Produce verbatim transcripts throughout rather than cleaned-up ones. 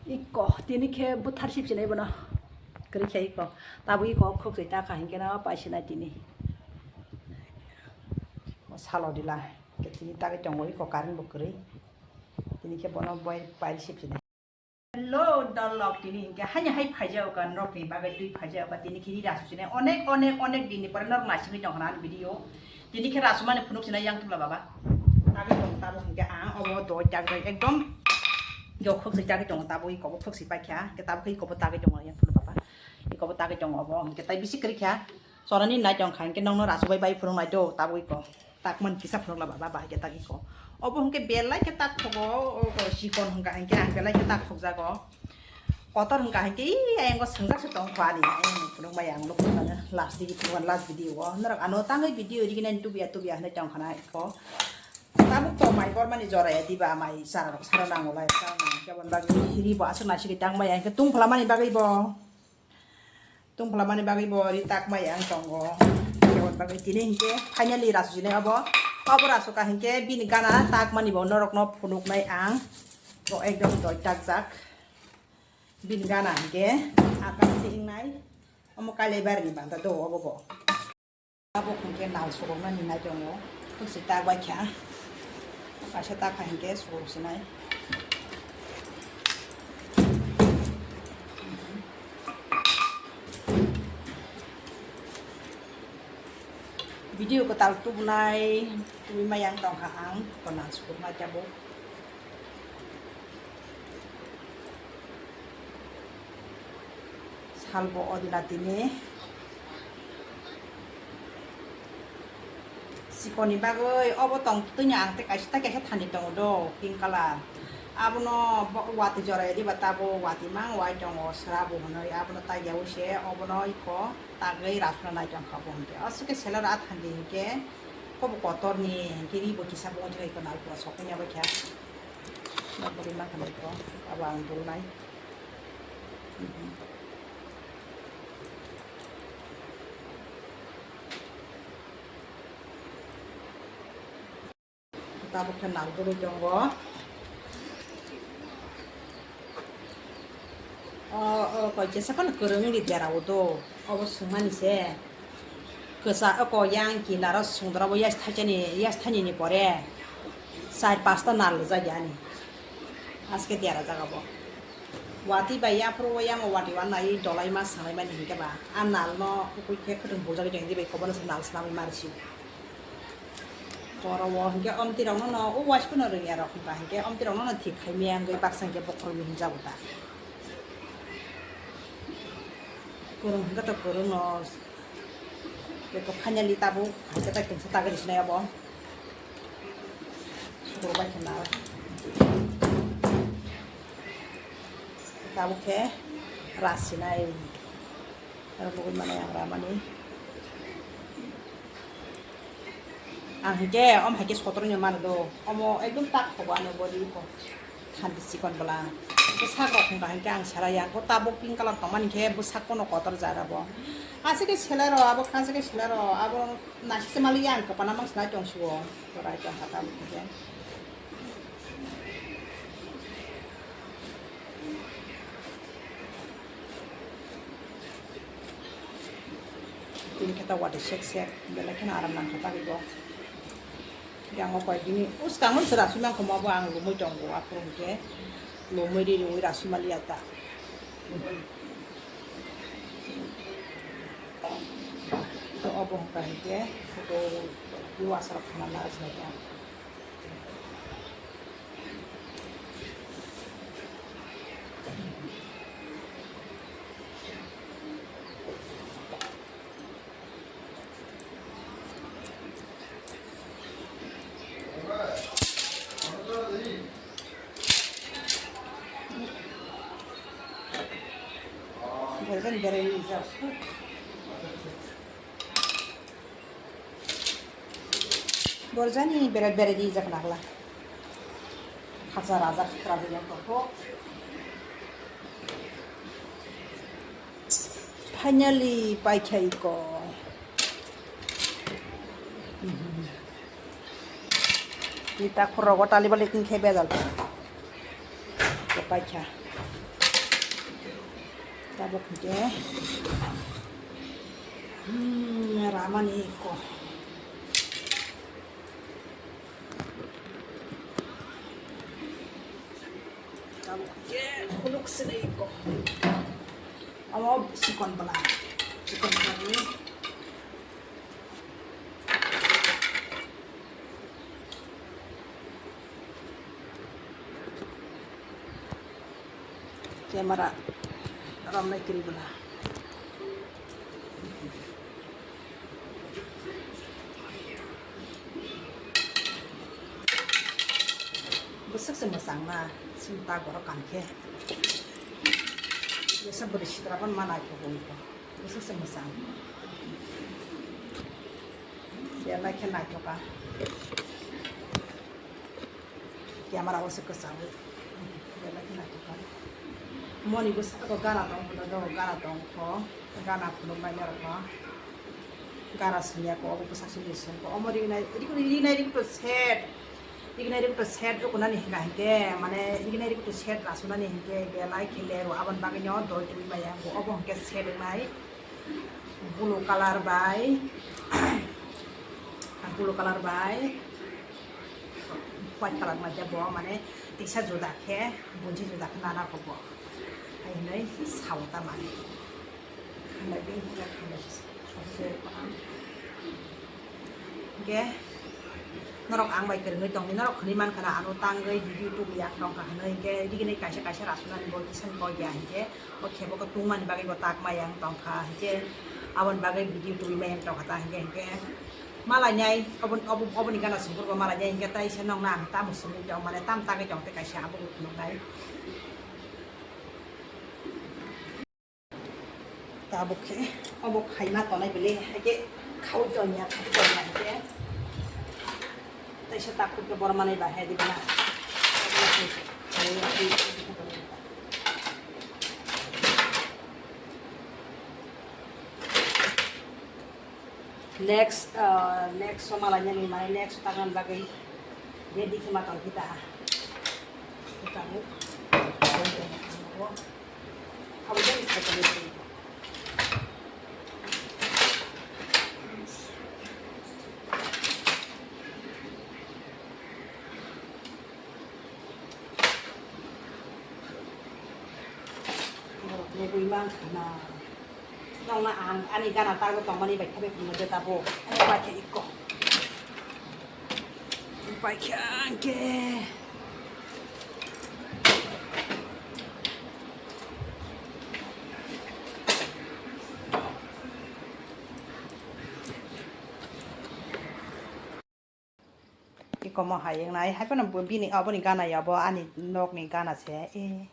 Iko, tini khe buthar sip sinai bono. Kwrwi khe iko. Tabuk iko khuk jai ta kha hinkhe no pai sinai tini. O salo dila. Khe tini tagwi tongo iko current bo kwrwi. Tini khe bono bai pai sip sinai. Hello, dolok tini hinkhe haini hai phaijao ka norok ni bagwi twi phaijao ka tini khe ri rasu sinai. Onek, onek, onek din ni pore norok naisingwi tongkha na ani video. Tini khe rasumani phunuk sinai yang thumla baba. Tagwi tong tabuk hinkhe ang obo doi tagwi ekdom jokhok se tagwi tongo tabuk iko bo thok si paikha hinkhe tabuk khe iko bo tagwi tongo yang phunuk baba. Iko bo tagwi tongo obo hinkhe tai bisi kwrwi kha. Chonani nai tong kha hinkhe nokno rasu bai bai phunuk nai do tabuk iko. Takman kisa phunuk la baba bai khe tagwi iko. Obo hinkhe belai khe tak thogo o sikon hwnkha hinkhe ang belai khe tak thokjago. Kotor hwnkha hinkhe, ii, ayang o swngjak se tong kho ani, ayang phunuk bai ang luk phunuk last di phunuk last video o. Norok ano tangwi video rigi nani tubiya tubiya hinui tong khana iko. Tabuk to mai bormani jora ya diba mai chara rok sara nango lai chara nango kebon bagwi ri bo aswk naisik tang bai hinkhe tung phlamani bagwi bo. Tung phlamani bagwi bo ri tak mai ang tongo. Kebon bagwi tini hinkhe finally rasu jinai obo. Obo rasu ka hinkhe bini gana tak mani bo norok no phunuk nai ang. Bo ekdom doi tak jak. Bini gana hinkhe akas si wngnai, omo kailai barni banta do obo bo. Abo hinkhe nal sukroknani nai tongo, thokse tak bai kha, kaisa tak kha hinkhe sukrok sinai. Video kwtal tubunai, tubui ma yang tongkha ang, ko nal sukroknai tabuk. Salbo odila tini sikoni bagwi obo tong twini ang tei kaisa tei kaisa thani tongo do pink colour. Abono bo-, watwi joraya diba tabo watwi mang wai tongo sra bo hwnwi abono taiyaui se obono iko tagwi rasna nai tongkha bo hinkhe. Aswk khe seller a thani hinkhe kobo kotorni hinkhe ribo kisa bo wngkha iko nal pura sokya bai kha. Nokni mangkha bai tongo, abo ang dulnai. Tabuk khe nal dulwi tongo. O, o, koi jesa phano kwrwng wngdi derao do. Obo swngmani se. Kwchak oko yang kinaro sungdoro bo yas thaisani, yas thainini pore char pasta nal rijak yani. Aske dera jaga bo. Watwi bai yaphuru o yamo watwi wanai dolai ma sanai mani hinkhe ba. A nal no ukui khe kwthwng buljak jeng di bai kobono se nal swnamwi marsi. Poro o hinkhe omtwi rokno no o waisphano rwngya rok hinkha hinkhe omtwi rokno no thik khai maya wngwi baksa hinkhe bokhorok hinjak bo ta. Kwrwng hwnkhe to kwrwngno, eko finally tabuk hwnkhe tai tongsa tagwi sinai abo. Sukrok bai khna tabuk khe ras sinai. Aro bugui manai ang ramani. Ang hwnkhe om hai khe sotorno mano do. Omo ekdom tak thogo ano body ko. Thanti chikon bwla. Bo sak rok hwnka hinkhe ang selai ya. Bo tabuk pink colour tongmani khe bo sak kono kotor jara bo. Aswk khe selai rw abo kha aswk khe selai rw abo naisik se malik ya ang kwpana mang selai tong sio. Borai tong kha tabuk hinkhe. Tini khe ta watwi sek sek belai kheno aram nang kha tagwi bo. Yang o koi bini bwskango se rasui mang kha mo bo ang lumui tongo aphuru hinkhe lumui ri riui rasui mali ya ta. Obo hwnka hinkhe photo view asarok khna narwk sinai ta. Borjani berai rijak. Borjani berai berai rijak nagla. Khaksa raja khakra rijak kok. Finally paikha iko. Ni takhuk rogo tali bali khe bejal. Paikha. Tabuk hwnkhe, hmm, ramani ikko. Tabuk hwnkhe khuluk sini ikko. Amo sikon bwla. Sikon bwla ni. Camera romnai kwrwi bwla. Bwswk se mwchang na, sini ta borok kan khe. Bwswk bwrwi sitra phano ma naithok wngkha. Bwswk se mwchang. Belai khe naithoka. Camera o se kwchangwi. Belai khe naithoka. Moni bwskango gana tong kho, do gana tong kho. Gana phunuknai norokno. Gana swngyakho, obo bwsak simi songkho. Omo rinai, rinai rikto set. Rignai rikto set rukunani hinka hinkhe, mane rignai rikto set rasunani hinkhe belai khe lero, aboni bagwino doi twi maya, obo hinkhe set wngnai blue colour bai, blue colour bai white colour mai tei bo mane tisa juda khe, bunsi juda khe nana kho bo. Hai hinwi sao ta mani. Khandai bini khe khandai se. Hingke norok ang bai kwrwngwi tongdi, norok khwnwi mankha na ano tangwi video tubu ya tongkha hwnwi, hingke rignai kaisa kaisa rasunani bo kisa ni kok ya, hingke o khebo khe tungmani bagwi bo tak maya wng tongkha, hingke aboni bagwi video tubu maya wng tongkha ta, hingke, hingke malainai obo, obo, oboni gana songphuru bo malainai, hingke tai se nokna ang tamo songwi tong mane tam tagwi tong tei kaisa abo bo phunuknai. Tabuk khe obo khaima tonai bele, haikhe khaui tonya, khaui tonya haikhe. Taisa takhuk khe borok manai ba hai di bana. Next, ah, next o malainani mane next o tangan bagwi ready khe ma tong kita. Kita bu. Abo jani khaikani. Borok nugui mankha na. Nokna ang ani gana tarbo tongmani bai khe bai phunuknai de tabuk. Ani bai khe ikko. Bai khe ang khe. Ikomo hai wngnai, hai phano bo bini, aboni gana ya, bo ani nokni gana se, eh,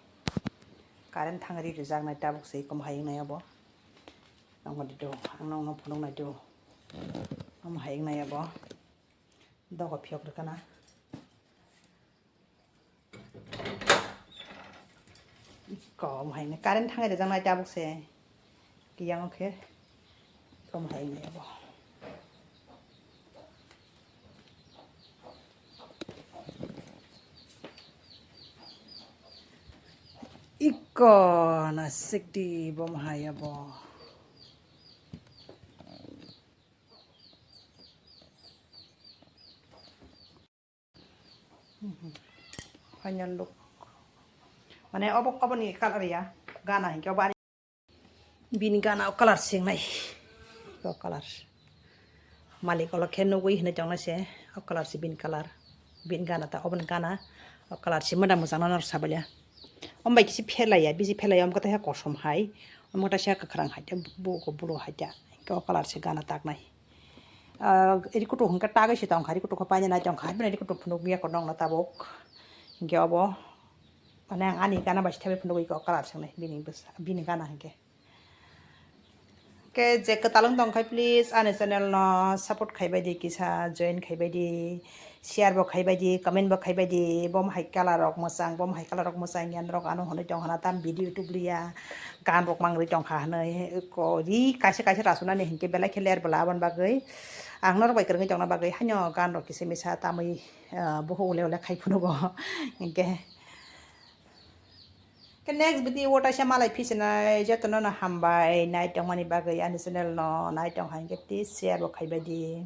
current thangri rijaknai tabuk se, ikomo hai wngnai abo. Nangmani do, ang nokno phunuknai do. Omo hai wngnai abo. Dogo phiyok rwkana. Kom hai ni current thangai rijak nai tabuk se. Kiyang khe kom hai ni abo. Iko na sikti bom hai abo. Final look. Mane obo, oboni colour ya. Gana hinkhe obo ani. Bini gana o colour singnai. O colour. Malik olo khe nugui hinui tongnai se. O colour se bini colour. Bini gana ta oboni gana. O colour se moda mwchang nang sabalia. Ombai kisi phelaiya, bisi phelaiya, omkhe taiha kosom hai. Omkhe taisa kwkhwrang hai, buko bulu hai ta. Hinkhe o colour se gana taknai. Ah, iri kutuk hwnkhe tagwi se tongkha, iri kutuk khe paina nai tongkha, hapheno iri kutuk phunukya kwdwngno tabuk. Hinkhe obo, mane ang ani gana bai se thaibai phunukgwi kok kalar swngnai bini bwsa, bini gana hinkhe. Khe je kwtal wng tongkha, please ani channel no support khaibai di kisa, join khaibai di, share bo khaibai di, comment bo khaibai di, bo hai colour rok mwchang, bo hai colour rok mwchang ya norok ano hwnwi tongkha na tam video tubliya. Gan rok mangrwi tongkha hwnwi ko ri kaisa kaisa rasunani hinkhe belai khe ler bwla aboni bagwi ang norok bai kwrwngwi tongna bagwi haino gan rok kisa misa tamwi, ah, buhuk ule ule khai phunugo hinkhe Next video o taisa malai phisinai jotono no hambai nai tongmani bagwi ani channel no nai tong hai khe please share bo khaibai di.